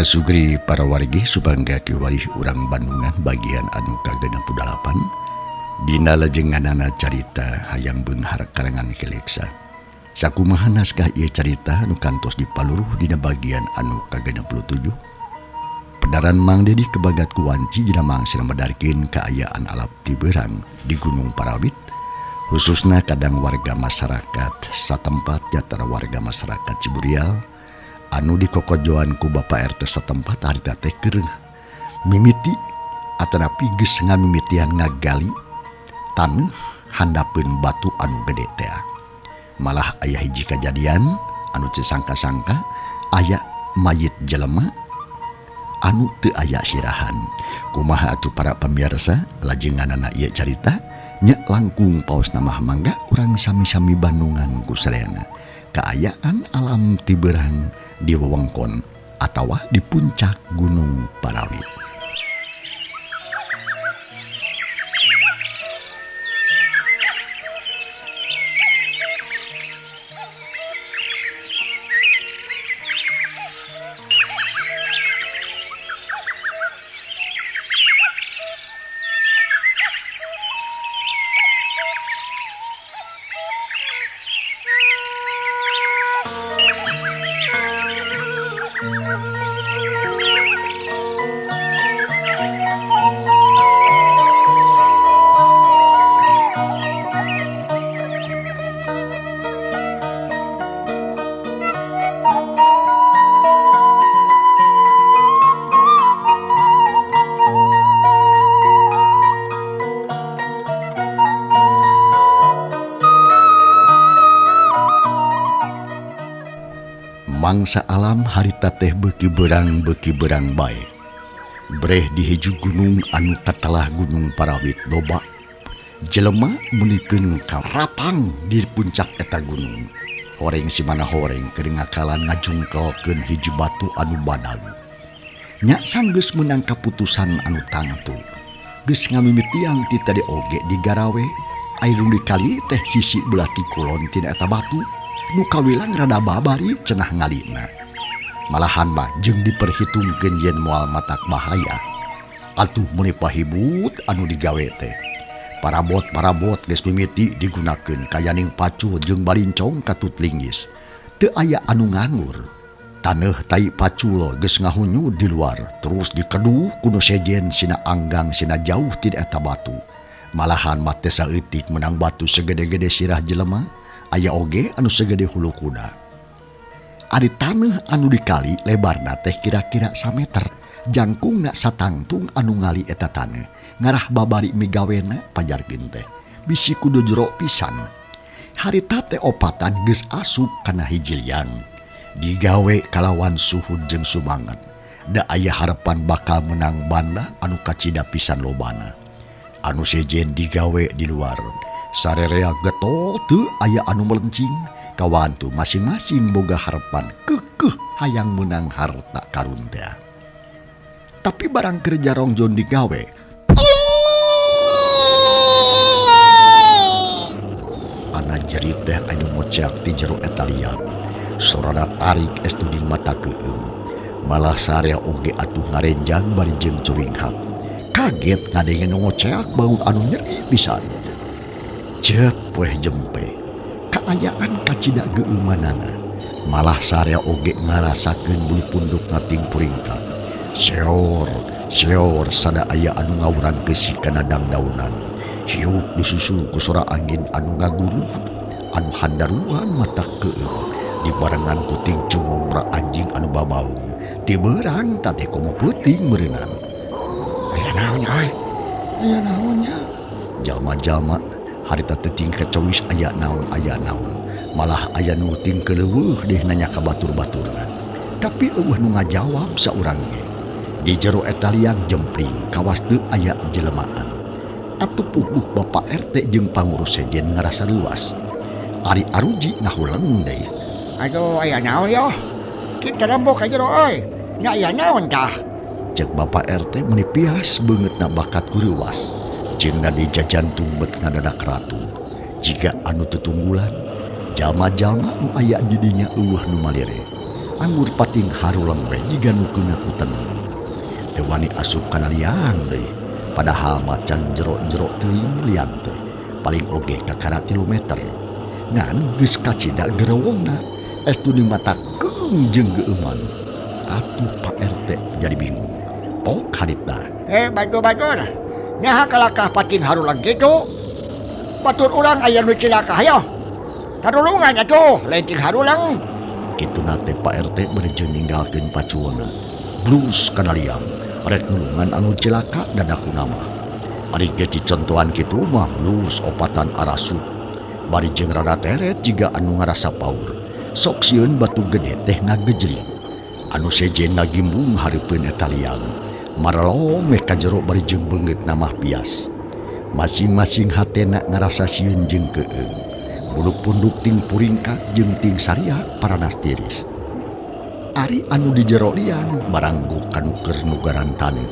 Para sugri para wargi supangga kiwarih urang Bandungan bagian anu ka-68 dina lejenganana carita hayang beunghar karangan Ki Leksa. Sakumaha naskah ieu carita nu kantos dipaluruh dina bagian anu ka-67. Pedaran Mang Dedi kebagat ku wanci dina mangsa medarkeun kaayaan alap tiberang di Gunung Parawit, khususna kadang warga masyarakat satempat jatara warga masyarakat Ciburial anu dikokojoan ku Bapak RT setempat harita teh keur mimiti atanapi geus ngamimitian ngagali taneuh handapeun batu anu gede teh. Malah aya hiji kajadian anu teu sangka-sangka aya mayit jelema anu teu aya sirahan. Kumaha atuh para pamirsa lajenganana ieu carita nya langkung paos namah mangga urang sami-sami Bandungan ku sadayana kaayaan alam tiberang di wewengkon atawa di puncak Gunung Parawit. Mangsa alam harita teh beuki berang bae. Breh di hiji gunung anu katelah Gunung Parawit loba jelema meunikeun ka rapang di puncak eta gunung. Horeng simana horeng keur ngakalan ngajungkelkeun hiji batu anu badag. Nya sanggeus meunang kaputusan anu tangtu. Geus ngamimitian ti tadi oge digarawe aya nu dikali teh sisi belah ti kulon tina eta batu. Nu kawilang rada babari cenah ngalina. Malahan mah jeung diperhitungkeun yen moal matak bahaya. Atuh meuni pahibut anu digawe teh. Parabot-parabot geus mimiti digunakeun kayaning pacul jeung balincong katut linggis. Teu aya anu nganggur. Taneuh tai pacul geus ngahunyu di luar, terus dikeduh ku nu sejen sina anggang sina jauh ti eta batu. Malahan mah teu saeutik meunang batu segede-gede sirah jelema. Aya oge anu segede hulu kuda. Ari taneuh anu dikali lebarna teh kira-kira sameter, jangkungna satangtung anu ngali eta taneuh. Ngarah babari migawena pajarkeun teh. Bisi kudu jero pisan. Harita teh opatan geus asup kana hiji liang. Digawe kalawan suhud jeung sumangat. Da aya harepan bakal menang banda anu kacida pisan lobana. Anu sejen digawe di luar. Sarerea getol teu aya anu melencing, kawantu masing-masing boga harepan kekeh hayang meunang harta karun teh. Tapi barang kerja rongjon digawe, ana jerit teh anu ngoceak ti jero eta liang. Sorana tarik estu di mata keueung. Malah sarea oge atuh ngarenjang bari jeung curinghak. Kaget ngadenge nu ngoceak bangun anu nyeri pisan. Cep weh jempe, kaayaan kacida geueumanana. Malah sarea oge ngarasakeun bulu punduk ngating puringkak. Seor, seor sada aya anu ngawuran geusi kana dangdaunan. Hiuk disusul ku sora angin anu ngaguruh, anu handaruan mata keueung. Dibarengan ku ting cungong ra anjing anu babaung. Ti beurang teh komo peuting meureunan. Aya naon nya euy? Aya naon nya? Jalma-jalma harita teh ting kacawis aya naon aya naon. Malah aya nu ting keleuweuh deh nanya ka batur-baturna. Tapi eueuh nu ngajawab saurang ge. Di jero eta liang jempling kawas teu aya jelemaan. Atuh puguh Bapak RT jeung pangurus sejen ngarasa leuwas. Ari aruji ngahuleng deui. Aduh aya naon yoh? Kita rembuk ka jero euy. Nya aya naon tah? Cek Bapak RT meuni pias beungeutna bakat ku reuwas. Jeung nadi jajantung bet ngadadak ratu. Jiga anu tetunggulan, jalma-jalma nu aya di dinya eueuh nu malire. Anggur pating harulang we jiga nu keuna ku tenung. Teu wani asup kana liang deui. Padahal macan jero-jero teuing liang teh. Paling oge kakara 3 meter. Ngan geus kacida gerewongna. Estu di mata keung jeung geueuman. Atuh Pak RT jadi bingung. Pok harita. Batur-batur. Nyaha kalakah pating harulang kitu? Batur urang aya nu cilaka hayo. Tarulungan atuh lain ting harulang. Kituna teh Pak RT bari jeung ninggalkeun pacuana. Blus kana liang. Rek nulungan anu cilaka dadakuna mah. Ari ge cicontohan kitu mah blus opatan arasup. Bari jeung rada teret jiga anu ngarasa paur. Sok sieun batu gede teh ngagejlig. Anu sejen ngagimbung hareupeun eta liang. Marelong we ka jero bari jeung beungeutna mah bias. Masing-masing hatena ngarasa sieun jeung keung. Bulu punduk ting puringkak jeung ting sariak paranas tiris. Ari anu di jero liang baranggo kanu keur nu garantane.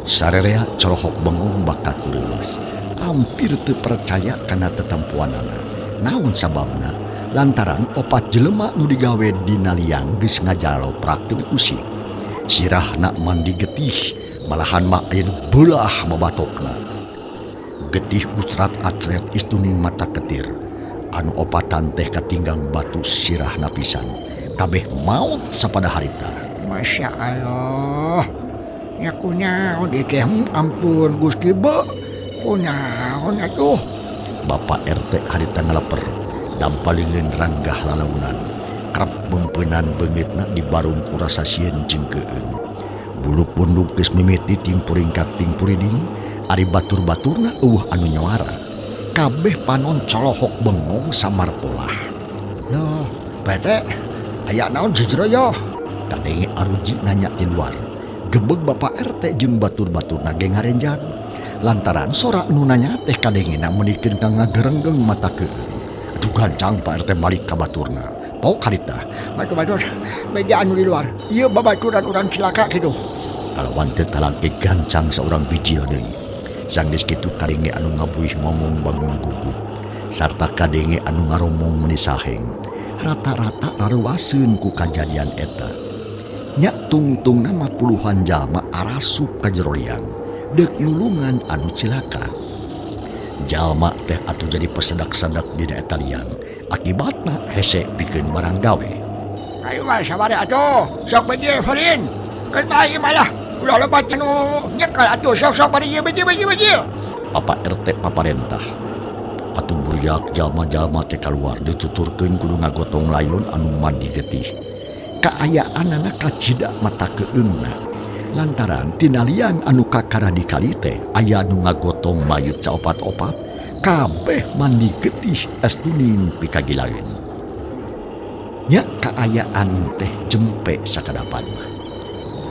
Sarerea colohok bengong bakat kuleuwas. Hampir teu percaya kana tetempuanana. Naon sababna? Lantaran opat jelema nu digawe dina liang geus ngajaloprak teu usik. Sirahna mandi getih, malahan mah aya nu beulah babatokna. Getih ucrat acret istuning mata ketir. Anu opatan teh katinggang batu sirahna pisan. Kabeh maot sapada harita. Masya Allah. Ya kunaon ieu teh, ampun Gusti be. Kunaon atuh? Bapak RT harita ngaleper. Dampalingeun ranggah lalaunan. Kerep meumpeunnan beungeutna dibarung ku rasa sieun jeung keung. Bulu punduk geus mimiti ting puringkak ting puriding, ari batur-baturna eueuh anu nyawara. Kabeh panon colohok bengong samar polah. Loh, bete, aya naon jujur yo? Kadenge aruji nanya ti luar. Gebeg Bapak RT jeung batur-baturna ge ngarenjag. Lantaran sora nu nanya teh kadengena meunikeun ka ngagerenggeng mata keung. Atuh gancang Pak RT balik ka baturna. Pok harita. Batur-batur, beja anu di luar. Ieu babaturan urang cilaka kitu. Kalawan teu talangke gancang saurang bijil deui. Sanggeus kitu kadenge anu ngabuih ngomong bangun gugup. Sarta kadenge anu ngaromong meuni saheng. Rata-rata raruaseun ku kajadian eta. Nya tungtungna mah puluhan jalma arasup ka jero liang. Deuk nulungan anu cilaka. Jalma teh atuh jadi pesedak-sedak dina eta liang. Akibatna hese pikeun barang gawe. Ayo mah sabari atuh, sok beje Ferin. Keun bae malah ulah lebat anu nyekel atuh sok-sok bari ieu beje beje beje. Papa RT paparentah. Atuh buriak jalma-jalma teh kaluar dituturkeun kudu ngagotong layon anu mandi getih. Kaayaanana kacida mata keungna. Lantaran tina liang anu kakara di kali teh aya nu ngagotong mayit saopat-opat, kabeh mandi getih es tuning pikagilaeun. Nya kaayaan teh jempe sakadapan mah.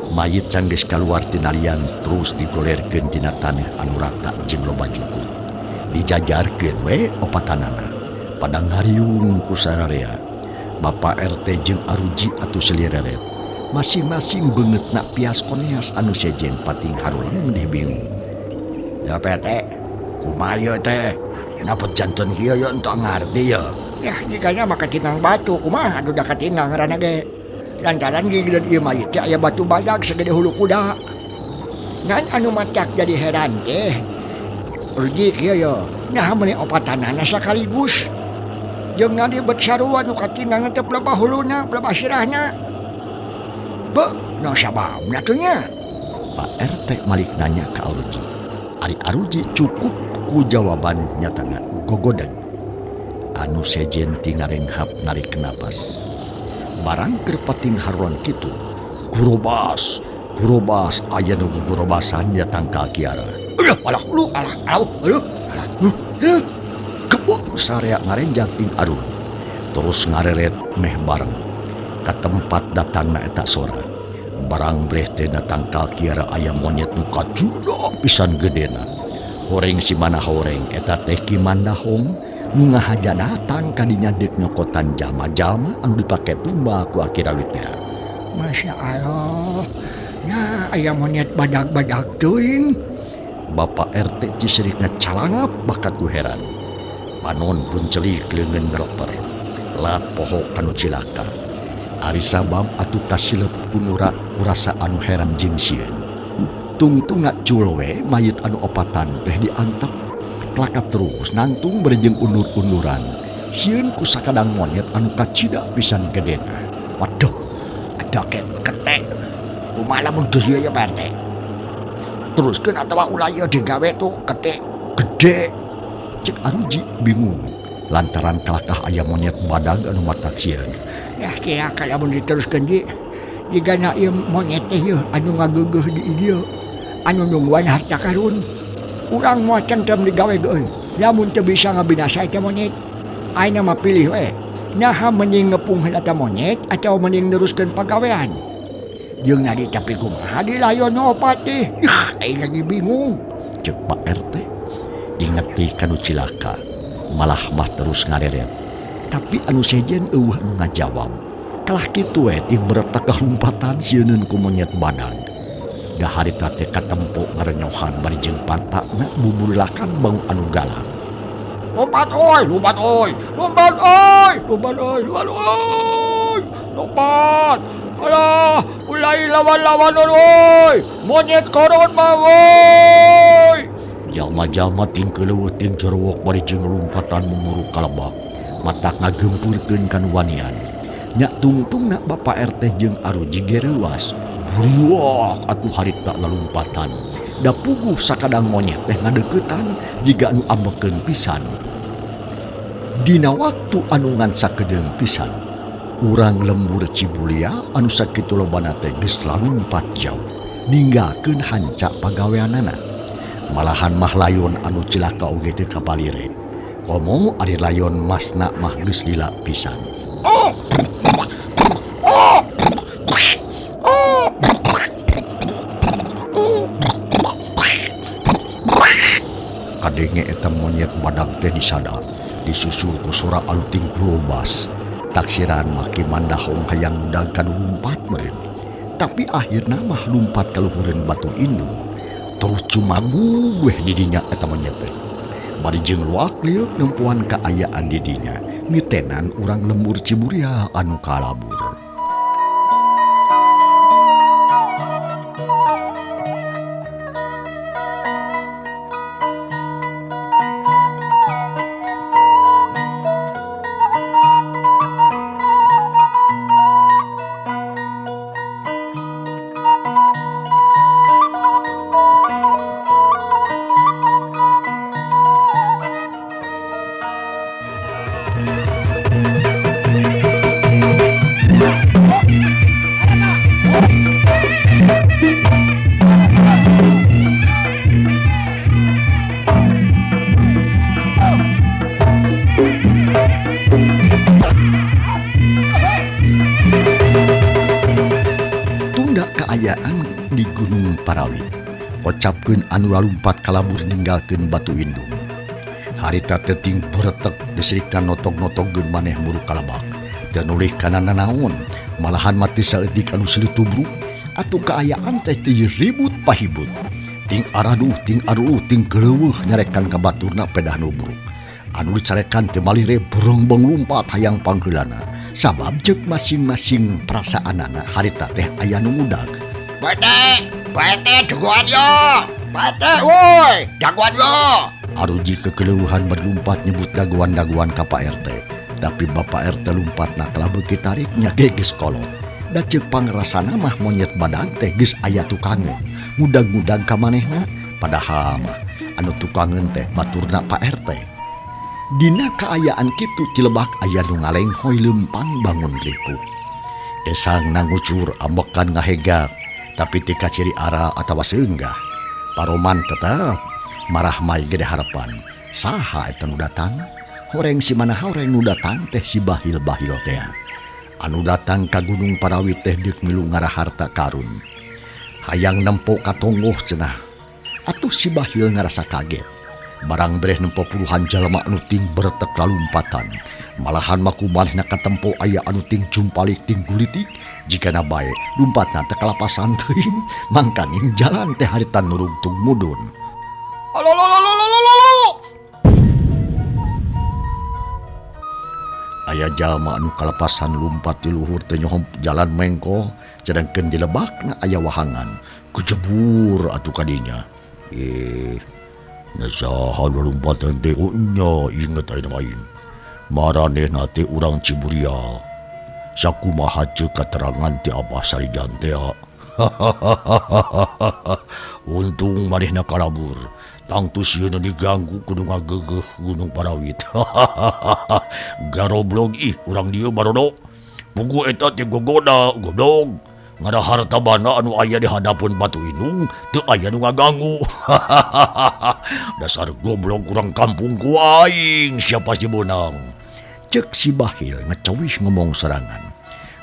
Mayit can geus kaluar tina liang terus digolerkeun tina taneuh anu rata jeung loba jukut. Dijajarkeun we opatanana. Pada ngariung ku sararea. Bapak RT jeung aruji atuh selireret. Masing-masing beungeutna pias koneas anu sejen pating haruleng deh bingung. Ya PT, kumaha ieu teh? Napot janten kieu ye entong ngarti ye. Ya jigana mah katingang batu kumaha atuh da katingang ngaranna ge. Lantaran gigireun ieu mayit teh aya batu badag sagede hulu kuda. Ngan anu matak jadi heran teh. Ruji kieu ye, naha meuni opatanana sakaligus. Jeung nadi bet sarua nu katingang teh pelebah huluna, pelebah sirahna. Be, no sababna tuh nya. Pak RT malik nanya ke Aruji. Ari Aruji cukup ku jawaban nyatana gogodeg. Anu sejen ti ngarenghap narik napas. Barang keur pating harulang kitu, gurobas, gurobas aya nu gugorobasan nya tangkal kiara. Aduh, alah, uluh, alah, alah, aduh, alah, aduh. Kebok sarea ngarenjag ting aruh. Terus ngareret meh bareng. Ka tempat datangna eta sora. Barang breh teh na tangkal kiara aya monyet nu kajula pisan gedena. Horeng si mana horeng eta teh Ki Mandahong nu ngahaja datang ka dinya deuk nyokotan jalma-jalma anu dipake tumbal ku Aki Rawit teh. Masya Allah. Nya aya monyet badag-badag teuing. Bapak RT ciserikna calangap bakat ku heran. Panon pun celik leungeun ngeleper. Lat poho kanu cilaka. Ari sabab atuh kasilep ku rasa anu heran jeung sieun. Tungtungna cul we mayit anu opatan teh diantep. Klakat terus nangtung bari jeung undur-unduran. Sieun ku sakadang monyet anu kacida pisan gedena. Waduh, ada ketek. Kumaha lamun geus ieu ya Pak RT? Teruskeun atawa ulah ieu digawe tuh ketek gede. Cek Aruji bingung lantaran kalakah aya monyet badag anu matak sieun. Ya kira lamun diteruskeun ge jigana ieu monyet teh yeuh anu ngageugeuh di dieu anu nungguan harta karun. Urang moal tentrem digawe ge euy lamun teu bisa ngabinasa eta monyet. Ayeuna mah pilih we. Naha mending ngepung heula eta monyet atawa mending neruskeun pagawean. Jeung nadi tapi kumaha di layon nu opat teh. Ih, aing lagi bingung. Cek Pak RT inget teh kanu cilaka. Malah mah terus ngareret. Tapi anu sejen eueuh anu ngajawab. Kalah kitu we ting beretak lompatan sieuneun ku monyet badag. Da harita teh katempo ngarenyohan bari jeung pantakna buburilakan bau anu galak. Lompat oi, lompat oi, lompat oi, lompat oi, lompat oi, lompat. Alah, mulai lawan-lawan oi, monyet koron mah woi. Jalma-jalma ting keuleueuh ting cerewok bari jeung lompatan mumuruk kalebak. Matak ngagempurkeun kanu wanian. Nya tungtungna Bapak RT jeung Aruji gereuas. Buriwak atuh harita lalumpatan. Da puguh sakadang monyet teh ngadeuketan jiga anu ambekeun pisan. Dina waktu anu ngan sakedeung pisan, urang lembur Cibulia anu sakitu lobana teh geus lalumpat jauh, ninggalkeun hanca pagaweanana. Malahan mah layon anu cilaka oge teu kapalire. Komo ari layon masna mah geus lila pisan. Kadenge eta monyet badag teh disada, disusul ku sora anu ting globas. Taksiran mah Ki Mandahong hayang ngudag kanu lumpat meureun. Tapi akhirna mah lumpat ka luhureun batu indung. Terus cumagu weh didinya eta monyet teh. Bari jeung luak lieuk nempuan kaayaan didinya, mitenan urang lembur Ciburia anu kalabur. Tunda kaayaan di Gunung Parawit. Kocapkeun anu lalumpat kalabur ninggalkeun batu indung. Harita teh ting beretek desirikna notog-notogkeun maneh muruk kalabak. Teu nulih kana nanaon, malahan mati saeutik anu silih tubruk atuh kaayaan teh teu ribut pahibut. Ting araduh, ting aruluh, ting keuleueuh nyarekan ka baturna pedah nubruk. Anu dicarekan teh malire berongbong lumpat hayang pangheulana. Sabab ceuk masing-masing perasaanana harita teh aya nu ngudag. Bete, bete jagoan yo. Bete woi, jagoan yo. Aruji kekeleuhan berlumpat nyebut dagoan-dagoan ka Pak RT. Tapi Bapak RT lumpatna kalah beuki tarik nya ge geus kolot. Da ceuk pangrasana mah monyet badag teh geus aya tukangeun. Ngudag-ngudag ka manehna, padahal mah anu tukangeun teh baturna Pak RT. Dina kaayaan kitu cilebak aya nu ngalenghoy leumpang bangun ripuh. Kesang nangucur ambekan ngahegak, tapi teu kaciri ara atawa seunggah. Paroman tetep marah mai gede harapan. Saha eta nu datang? Horeng si mana horeng nu datang teh si bahil-bahil teh. Anu datang ka Gunung Parawit teh deuk milu ngarah harta karun. Hayang nempo ka tonggoh cenah. Atuh si bahil ngarasa kaget. Barang breh nempo puluhan jalma anu ting beretek lalumpatan. Malahan maku manehna katempo aya anu ting jumpalik ting gulitik. Jikana bae lumpatna teh kalapasan teuing. Mangkaning jalan teh harita nurugtug mudun. Aya jalma anu kalepasan lumpat di luhur teu nyoho jalan mengko sedangkeun di lebakna aya wahangan kejebur atuh kadinya. Saha nu lumpatan teh nya inget ayeuna aing. Maranehna teh urang Ciburia. Sakumaha ceuk katerangan ti Abah Sarijan teh. Untung manehna kalabur. Tangtu sieun diganggu kudu ngageugeuh Gunung Parawit. Garoblog ih urang dieu barodo. Pugu eta teh gogoda goblog. Ngada harta banda anu aya di hadapeun batu indung teu aya nu ngaganggu. Dasar goblog urang kampung ku aing sia pasti beunang. Ceuk si Bahil ngecowih ngomong sorangan.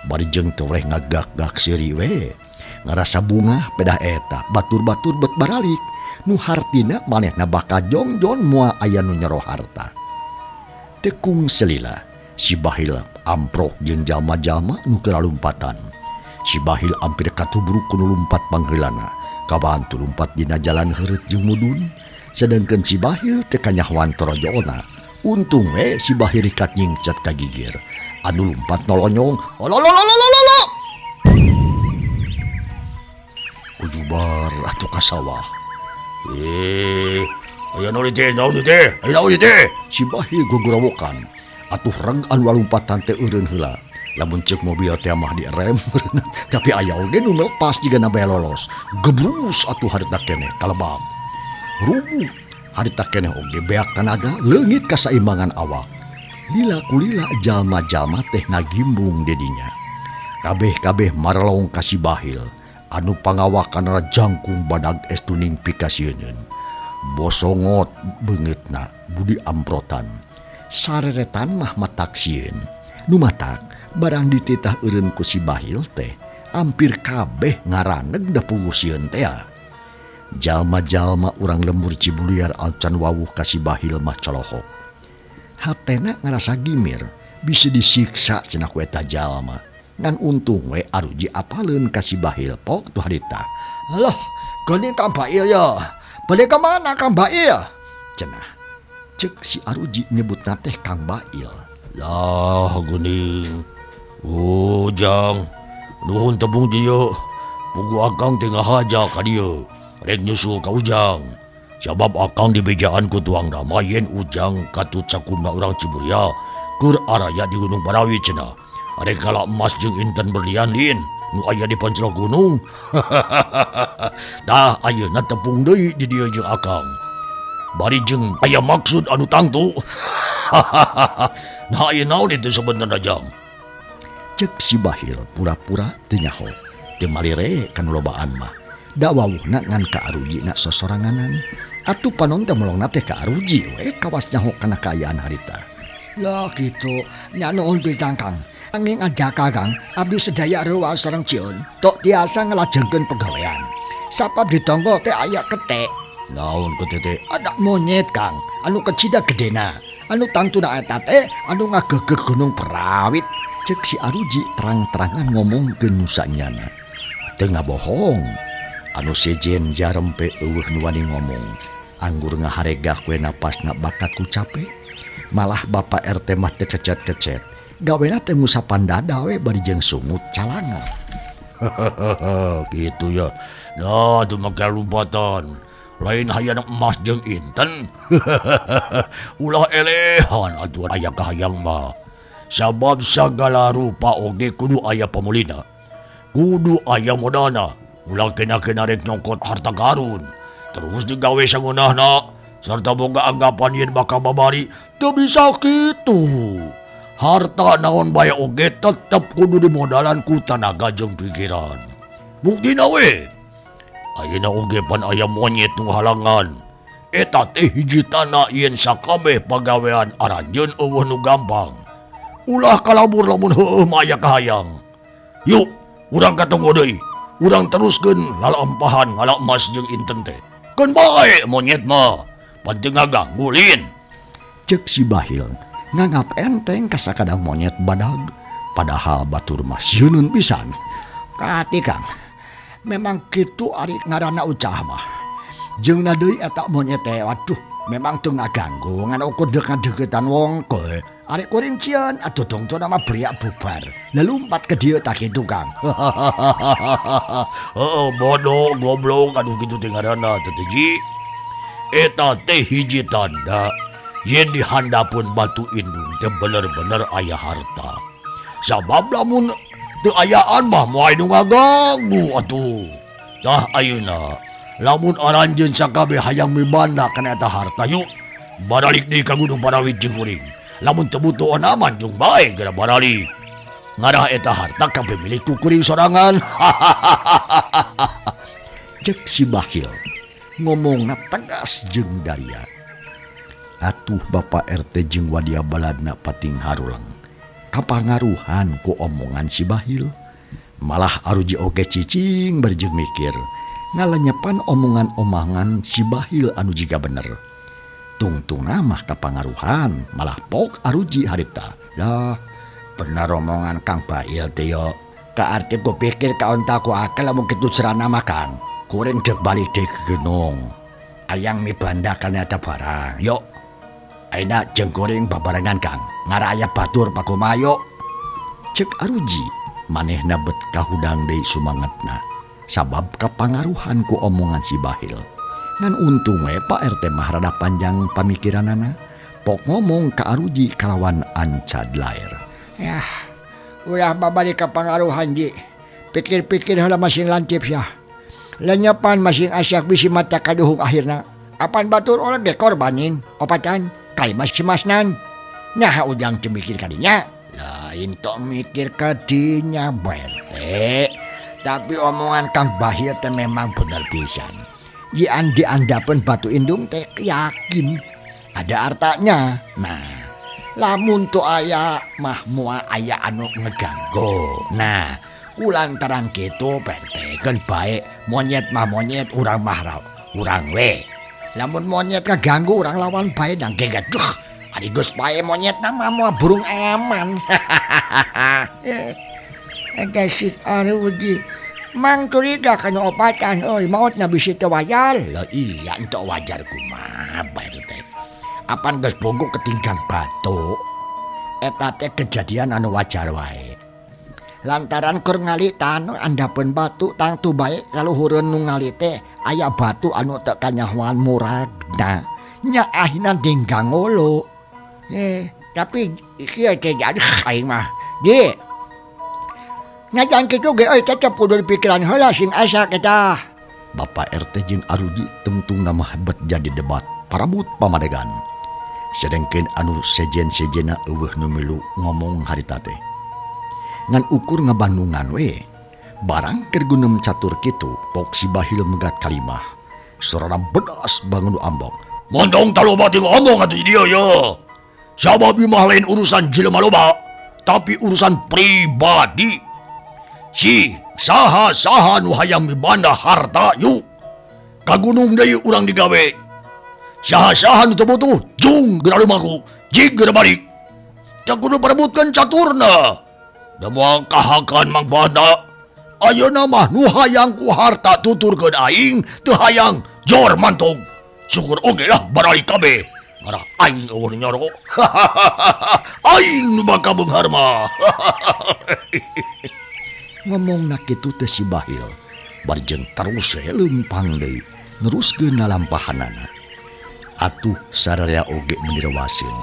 Bari jeung teu weleh ngagak-gak seuri we. Ngarasa bungah pedah eta batur-batur bet baralik. Nu hartina manehna bakal jongjon moal aya nu nyero harta. Tekung selila si Bahil amprok jeung jalma-jalma nu keur lompatan. Si Bahil ampir katubruk kudu lumpat pangheulana. Kabantu lumpat dina jalan heureut jeung mudun. Sedangkeun si Bahil teu kanyahoan torojoona. Untung we si Bahil rikat nyingcat ka gigir. Anu lumpat nolonyong, ololololololo. Kujubar atuh ka sawah. Aya naon teh, naon teh, aya naon teh. Si Bahil gogorowokan. Atuh reg anu lompatan teh eureun heula. Lamun ceuk mobil teh mah direm tapi aya oge nu melepas jigana bae lolos. Gebrus atuh harita keneh kalebak. Rubuh harita keneh oge beak tanaga leungit kasaimbangan awak. Lila kulila jalma-jalma teh ngagimbung dedinya. Kabeh-kabeh marelong ka si Bahil anu pangawakan jangkung badag estuning pikasieun. Bosongot beungeutna budi amprotan. Sareretan mah matak sieun. Nu matak barang dititah eureun ku si Bahil teh hampir kabeh ngaraneg da puguh sieun teh. Jalma-jalma urang lembur Cibuliar acan wawuh ka si Bahil mah colohok. Hatena ngarasa gimir bisa disiksa cenah ku eta jalma. Ngan untung we aruji apaleun ka si Bahil pok tuh harita. Alah, geuning Kang Bail ya. Bade ka mana Kang Bail? Cenah. Ceuk si Aruji nyebutna teh Kang Bail. Lah geuning. Ujang, nuhun tebung dieu. Pugu akang teh ngahaja ka dieu. Rek nyusul ka Ujang. Sabab akang dibejaan ku tuang rama yen Ujang katut sakumna urang Ciburia keur araya di Gunung Parawit cenah. Arek kala emas jeung inten berlian lin nu aya di panclok gunung. Tah ayeuna tepung deui di dieu jeung akang. Bari jeung aya maksud anu tangtu. Nah ieu naon itu sebenarnya Jang? Cek si Bahil pura-pura teu nyaho. Teu malire kan lobaan mah. Da wawuhna ngan ka Arujina sosoranganan. Atuh panon teh melongna teh ka Aruji we kawas nyaho kana kaayaan harita. Lah kitu, nya nuhun pisan Kang. Angin ngajak Kang, abdi sedaya reuwas sareng Ciun, tok tiasa ngalajengkeun pagawean. Sabab di tonggo teh aya ketek. Naon kete teh? Ada monyet Kang, anu kecida gedena. Anu tangtuna eta teh anu ngagegeg Gunung Perawit. Cek si Aruji terang-terangan ngomong ke nusanyana. Teu ngabohong. Anu sejen jarempe eueuh nu wani ngomong. Anggur ngaharegah we napasna bakat ku cape. Malah Bapak RT mah teu kecet-kecet. Gawena teh ngusapan dada we bari jeung sungut calanga. Gitu ya. Nah, tuh make lompatan. Lain hayang emas jeung inten. Ulah elehan atuh aya kahayang mah. Sabab sagala rupa oge kudu aya pamulina. Kudu aya modalna. Ulah kena-kena rek nyokot harta karun. Terus digawe sangeunahna sarta boga anggapan yen bakal babari teu bisa kitu. Harta naon bae oge tetep kudu dimodalan ku tanaga jeung pikiran. Buktina we. Ayeuna oge pan aya monyet nu halangan. Eta teh hiji tanah yen sakabeh pagawean aranjeun eueuh nu gampang. Ulah kalabur lamun heueuh mah aya kahayang. Yuk, urang katonggo deui. Urang teruskeun lalampahan ngala emas jeung inten teh. Keun bae monyet mah, pan teu ngaganggu lin. Ceuk si Bahil nganggap enteng ka sakadang monyet badag, padahal batur mah sieuneun pisan. Kati Kang, memang kitu ari ngaranna ucah mah. Jeung deui eta monyet teh, waduh, memang teu ngaganggu ngan ukur deuk ngadeukeutan wongkol. Arek kuring cieun atuh tungtuna mah beriak bubar. Lelumpat ke dieu tah kitu Kang. Heeh, bodoh goblok aduh kitu teh ngaranna teh Ji. Eta teh hiji tanda yen di handapun batu indung teh bener-bener aya harta. Sabab lamun teu ayaan mah moal nu ngaganggu atuh. Tah ayeuna lamun aranjeun sakabeh hayang mibanda kana eta harta yuk baralik deui ka Gunung Parawit jeung kuring. Lamun teu butuh aman jeung bae geura baralik. Ngarah eta harta kabeh milik ku kuring sorangan. Cek si Bahil ngomongna tegas jeung daria. Atuh Bapak RT jeung wadia baladna pating harulang. Kapangaruhan ku omongan si Bahil. Malah aruji oge cicing berjeng mikir. Ngalenyepan omongan-omongan si Bahil anu jiga bener. Tungtungna mah kapangaruhan, malah pok aruji harita. Lah, bener omongan Kang Bahil teh yo. Kaarti ku pikir kaonta ku akal lamun kitu cerana mah Kang. Kuring deuk balik deui ke gunung. Ayang mibanda kana eta barang. Yo. Ayeuna jeung kuring babarengan Kang. Ngarah aya batur pakumaha yo. Cek aruji manehna bet kahudang deui sumangetna. Sabab kapangaruhan ku omongan si Bahil. Ngan untung we Pak RT mah rada panjang pamikiranana. Pok ngomong ka aruji kalawan ancad lair. Yah, ulah babari kapangaruhan ji. Pikir-pikir heula masing lancip sia. Lenyepan masing asyak bisi mata kaduhung akhirna. Apan batur oleg ge korbanin, opatan kai mas cimasnan. Nah ujang teu mikir kadinya. Lain tok mikir kadinya Pak RT. Tapi omongan Kang Bahil teh memang bener pisan. Yen diandapeun batu indung teh yakin ada hartanya. Nah, lamun teu aya mah moal aya anu ngeganggu. Nah, kulantaran kitu Pak RT keun bae monyet mah monyet urang mah urang we. Lamun monyet kaganggu urang lawan bae dang gegeduh. Ari geus bae monyetna mah moal burung aman. Eta si aruji mang curiga kana opatan euy maotna bisi teu wajar. Lah iya entok wajar kumaha Pak RT. Apan geus bogo ketinggang batu. Eta teh kejadian anu wajar wae. Lantaran keur ngalitan andapeun batu tangtu bae kaluhureun nu ngalit teh aya batu anu teu kanyahoan muragna. Nya ahina dinggang ngolo. Tapi kieu teh jadi aing mah. Di najan kitu ge euy tetep kudu dipikiran heula sing asak eta. Bapak RT jeung aruji tungtungna mah bet jadi debat parabut pamadegan. Sedengkeun anu sejen-sejena eueuh nu milu ngomong harita teh. Ngan ukur ngabandungan we. Barang keur gunem catur kitu pok si Bahil megat kalimah. Sorana bedas bangun ambok. Mondong taloba teu ngomong atuh dieu ye. Sabab ieu mah lain urusan jelema loba, tapi urusan pribadi. Si saha-saha nu hayang mibanda harta yuk ka gunung deui urang digawe. Saha-saha nu teu butuh jung geura lumaku, jig geura balik. Teu kudu perebutkeun caturna. Da moal kahakan Mang Banda. Ayeuna mah nu hayang ku harta tuturkeun aing, teu hayang jor mantog. Syukur oge lah baralik kabeh. Ngarah aing eueuh nu nyoro. Aing nu bakal beunghar mah. Ngomongna kitu teh si Bahil barjeng terus we leumpang deui neruskeun lalampahanana. Atuh sararea oge menirawaseun.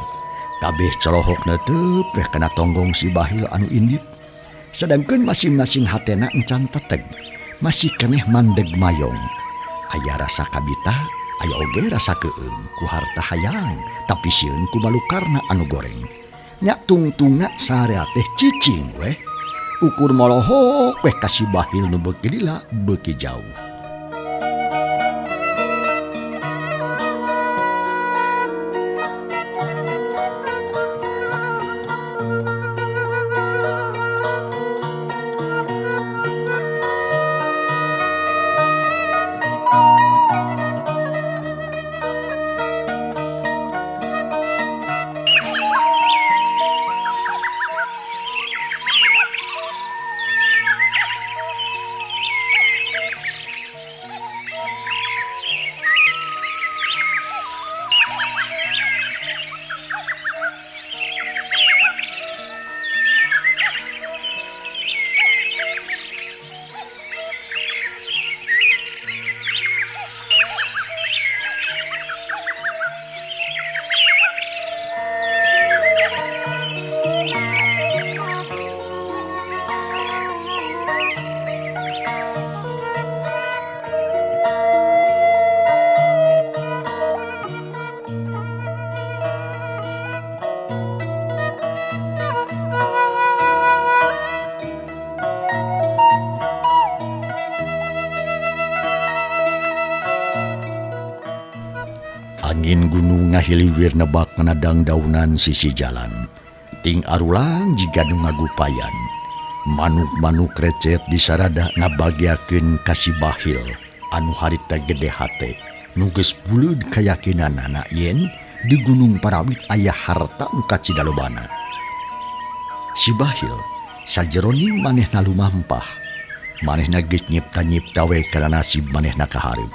Kabeh colohokna teu peh kana tonggong si Bahil anu indit. Sedangkeun masing-masing hatena encan teteg, masih keneh mandeg mayong. Aya rasa kabita, aya oge rasa keung ku harta hayang, tapi sieun ku balukarna anu goreng. Nya tungtungna sarea teh cicing weh. Ukur molohok weh ka si Bahil nu beuki lila beuki jauh. Angin gunung ngahiliwir nebak ngadang daunan sisi jalan. Ting arulang jiga nu ngagupayan. Manuk-manuk recet di sarada ngabagiakeun ka si Bahil anu harita gede hate. Nu geus buleud kayakinanana yen di Gunung Parawit aya harta nu kacida lobana. Si Bahil sajeroning manehna lumampah. Manehna geus nyipta-nyipta we kana nasib manehna kahareup.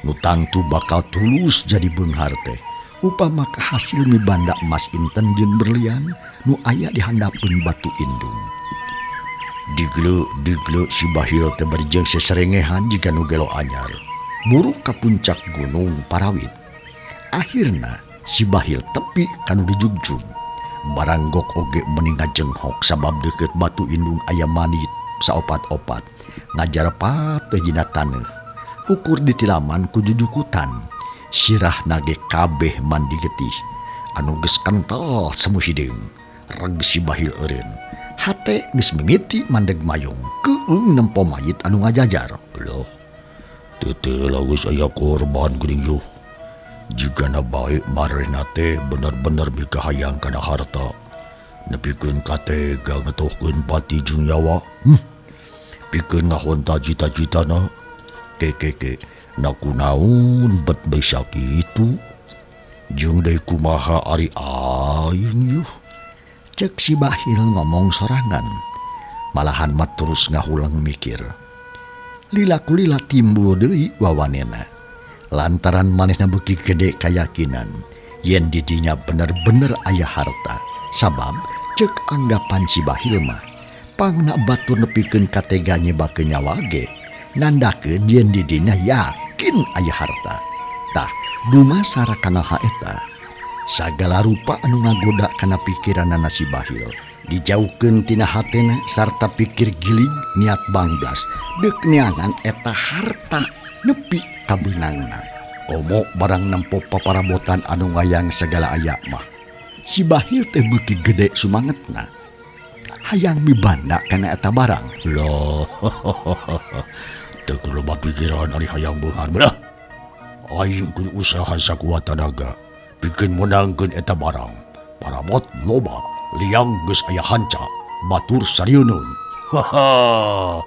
Nu tangtu bakal tulus jadi beunghar teh. Upama kahasil mibanda emas inten jeung berlian nu aya di handapeun batu indung. Digle-digle si Bahil teh bari jeung seserengehan jiga nu gelo anyar. Muruk ka puncak Gunung Parawit. Akhirna si Bahil tepi kanu dijugjug. Baranggok oge meni ngajenghok sabab deukeut batu indung aya manit saopat-opat. Ngajarpat teh dina taneuh. Ukur ditilaman ku jujukutan. Sirah nage kabeh mandi getih. Anu geus kental semu hideung. Reg si Bahil eureun. Hate geus mimiti mandeg mayung. Keung nempo mayit anu ngajajar. Loh, teu teu geus aya korban geuning yuh. Jigana bae marena teh bener-bener mikahayang kana harta. Nepikeun katega ngetohkeun pati jeung nyawa. Pikeun ngahonta cita-citana. Kekeke, na kunaon bet bisa kitu. Jeung deui kumaha ari aing yuh. Cek si Bahil ngomong sorangan. Malahan mah terus ngahulang mikir. Lila kulila timbul deui wawanena. Lantaran manehna beuki gede kayakinan yen didinya bener-bener aya harta. Sabab cek anggapan si Bahil mah pangna batur nepikeun katega nyebakeun nyawa ge nandakeun yen didinya yakin aya harta. Tah dumasara kana haeta sagala rupa anu ngagoda kana pikiranana si Bahil dijauhkeun tina hatena sarta pikir gilig niat bangblas deuk neangan eta harta nepi kabeunangna. Komo barang nempo paparabotan anu ngayang segala aya mah si Bahil teh beuki gede sumangetna hayang mibanda kana eta barang. Loh, teu kudu loba pikiran ari hayang beunghar belah. Aing kudu usaha sakuat tanaga pikeun meunangkeun eta barang. Parabot loba, liang geus aya hanca, batur sarieunun. Haha.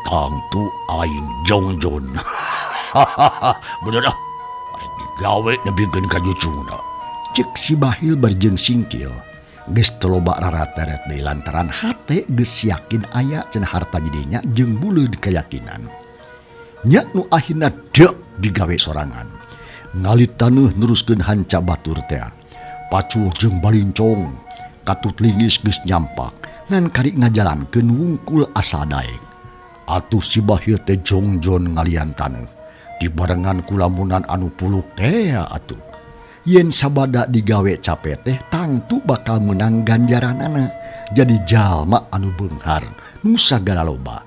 Tangtu aing jongjon. Hahaha, bener ah. Aing digawe nepikeun ka jucungna. Cek si Bahil barjeung singkil. Geus teu loba rarateret deui lantaran hate geus yakin aya cenah harta jadinya jeung buleud kayakinan. Nya nu akhirna deuk digawe sorangan. Ngalit taneuh neruskeun hanca batur teh. Pacuh jeung balincong, katut lingis geus nyampak ngan kari ngajalankeun wungkul asa daek. Atuh si Bahil teh jongjon ngalian taneuh. Dibarengan ku lamunan anu puluk teh atuh. Yen sabada digawe capek teh tangtu bakal menang ganjaranana. Jadi jalma anu beunghar nu sagala loba.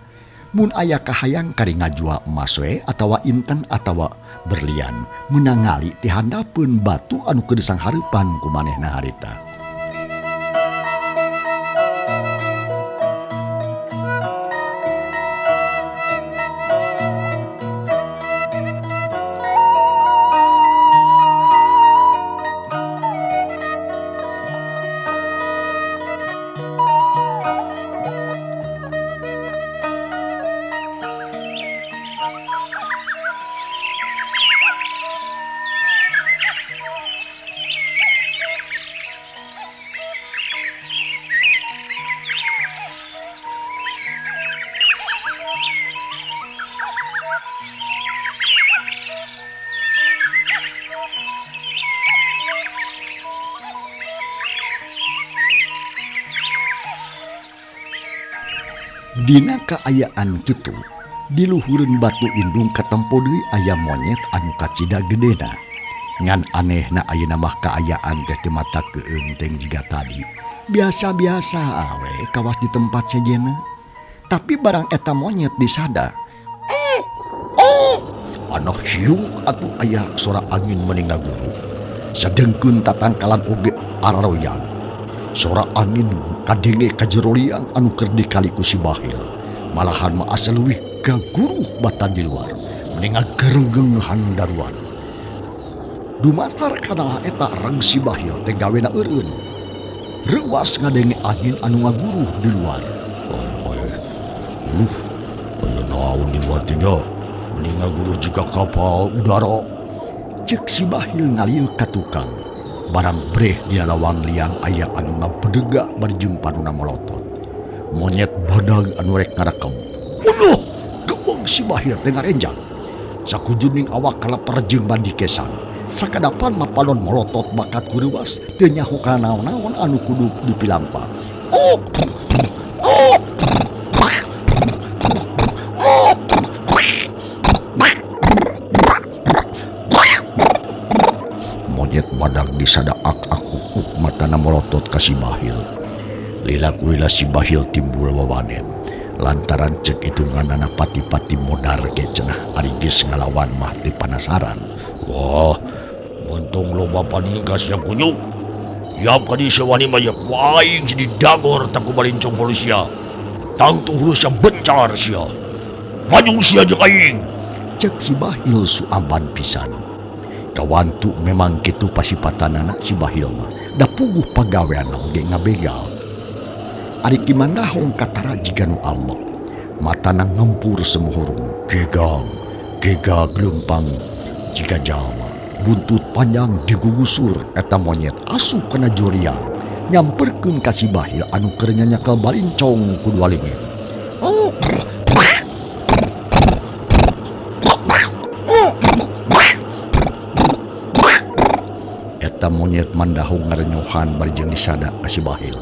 Mun aya kahayang kari ngajua emas we atawa inten atawa berlian meunang ngali ti handapeun batu anu keur disanghareupan ku manehna harita. Dina kaayaan kitu, di luhureun batu indung katempo deui aya monyet anu kacida gedena. Ngan anehna ayeuna mah kaayaan teh teu mata keueung jiga tadi. Biasa-biasa awe kawas di tempat sejena. Tapi barang eta monyet disada. Anak hiung atuh aya sora angin meni ngaguru. Sadengkeun tatangkalan oge araroyang. Sora angin kadenge ka jero liang anu keur dikali ku si Bahil. Malahan mah asa leuwih gaguruh batan di luar. Meni ngagerenggeng handaruan. Dumatar kana eta reg si Bahil teh gawena eureun. Reuas ngadenge angin anu ngaguruh di luar. Luh, aya naon di luar teh nya? Mending ngaguruh jiga kapal udara. Cek si Bahil ngalieu ka tukang. Barang breh dina lawang liang aya anu ngabedega bari jeung panuna molotot. Monyet badag anu rek ngarekeb. Aduh, gebeg si Bahil teh ngarenjang. Sakujuning awak kaleper jeung bandi kesang. Sakadapan mapalon molotot bakat kureuwas teu nyaho kana naon-naon anu kudu dipilampa. Oh, oh, monyet badag disada ak-ak uk-uk matana molotot ka si Bahil. Lila-lila si Bahil timbul wawanen. Lantaran cek hitunganana pati-pati modar ge cenah ari geus ngalawan mah teu panasaran. Wah, untung loba paningkas sia kunyuk. Yap kadi sia wani mah ye ku aing si didagor ta ku balincong hulu sia. Tangtu hulu sia bencar sia. Maju sia jeung aing. Cek si Bahil suamban pisan. Kawantu memang kitu pasipatanana si Bahil mah. Da puguh pagawean oge ngabegal. Ari Ki Mandahong katara jiga nu ambek. Matana ngempur semuhurung. Gegag, gegag leumpang jiga jalma. Buntut panjang digugusur eta monyet asup kana joriang. Nyamperkeun ka si Bahil anu keur nyanyakel balincong ku dua lingin. Oh, eta monyet Mandahong ngarenyohan bari jeung disada ka si Bahil.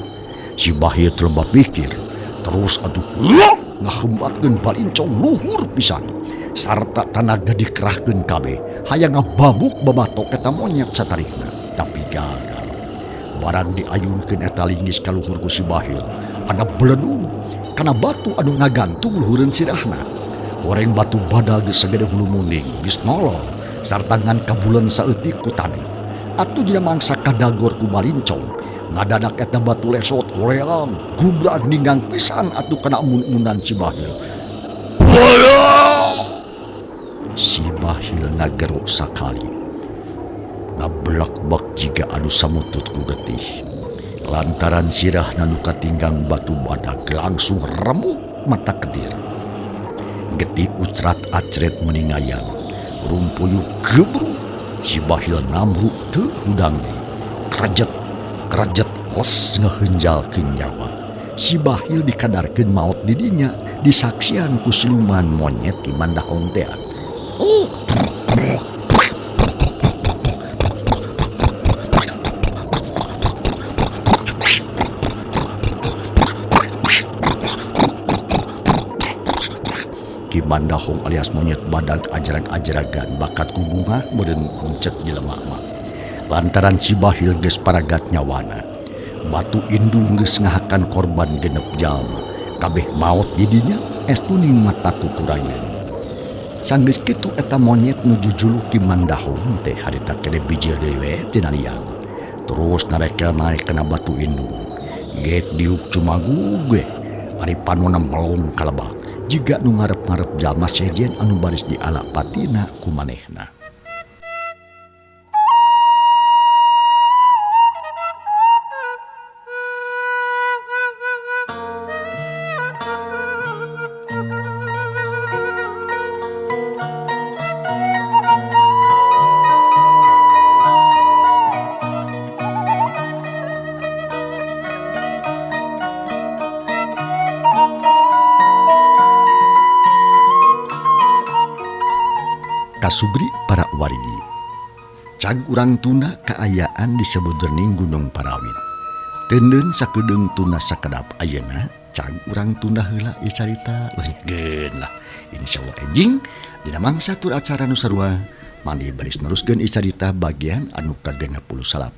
Si Bahil teu pikir, terus atuh ngahembatkeun balincong luhur pisan. Sarta tanaga dikerahkeun kabeh, hayang ngababuk babatok eta monyet satarikna, tapi gagal. Barang diayunkeun eta linggis ka luhur ku si Bahil, ana beledug kana batu anu ngagantung luhureun sirahna. Horeng batu badag sagede hulu munding geus nolol sarta ngan kabuleun saeutik ku taneuh. Atuh dina mangsa kadagor ku balincong, ngadadak eta batu lesot koreang, gubrag ninggang pisan atuh kana emun-emunan si Bahil. Si Bahil ngagerok sakali. Ngabelak-bak jiga anu samutut ku getih. Lantaran sirahna nu katinggang batu badag langsung remuk mata kedir. Getih ucrat acret meningayang, rumpuyuk gebruk. Si Bahil namruk teu hudang deui. Krejet krejet les ngehenjalkeun nyawa. Si Bahil dikadarkeun maot di dinya disaksian ku siluman monyet Ki Mandahong teh. Ki Mandahong alias monyet badag ajrag-ajragan bakat ku bunga meureun muncet jelema mah. Lantaran si Bahil geus paragat nyawana, batu indung geus ngahakan korban genep jalma, kabeh maot di dinya estuning mata kukurayeun. Sanggeus kitu eta monyet nu jujuluk Ki Mandahong teh harita keneh bijil deui we tina liang. Terus narekel naek kana batu indung. Gek diuk cumagug we, ari panona melong ka lebak. Jiga nu ngarep-ngarep jalma sejen anu baris diala patina ku manehna. Kasugri para wargi. Cag urang tuna kaayaan disebut-dening Gunung Parawit. Teuneun sakedeung tuna sakedap ayeuna, cag urang tunda heula ieu carita. Geun lah. Insyaallah enjing dina mangsa tur acara nu sarua mandi baris neruskeun ieu carita bagian anu ka-69.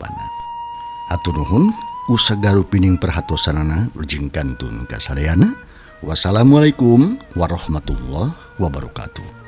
Hatur nuhun usagarupining perhatosanana ujing kantun kasadayana. Wassalamualaikum warahmatullahi wabarakatuh.